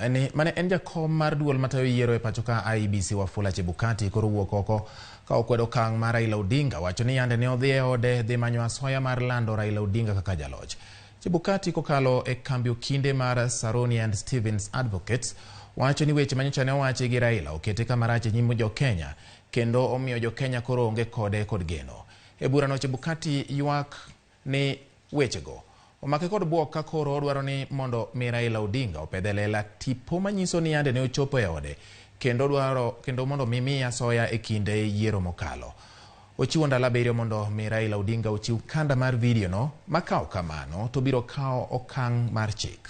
En ni mane en jakom mar duol matayo yiero e pacho ka IEBC Wafula Chebukati koro wuok oko ka okwedo okang' mar Raila Odinga wacho ni yande ne odhi e ode dhi manyo asoya mar lando Raila Odinga kaka jaloch. Chebukati kokalo e kambi okinde mar Saroni and Stevens Advocates wacho ni weche manyocha ne owachi gi Raila okete kama rach e nyim jo-Kenya kendo omiyo jo-Kenya koro onge kode kod geno. E burano Chebukati ywak ni wechego omake kod bwok ka koro odwaro ni mondo mi Raila Odinga opedh e lela tipo manyiso ni yande ne ochopo e ode kendo dwaro kendo mondo mi miye asoya e kinde yiero mokalo. Ochiwo ndalo 7 mondo mi Raila Odinga ochiw kanda mar video no, ma ka ok kamano to biro kawo okang' mar chik.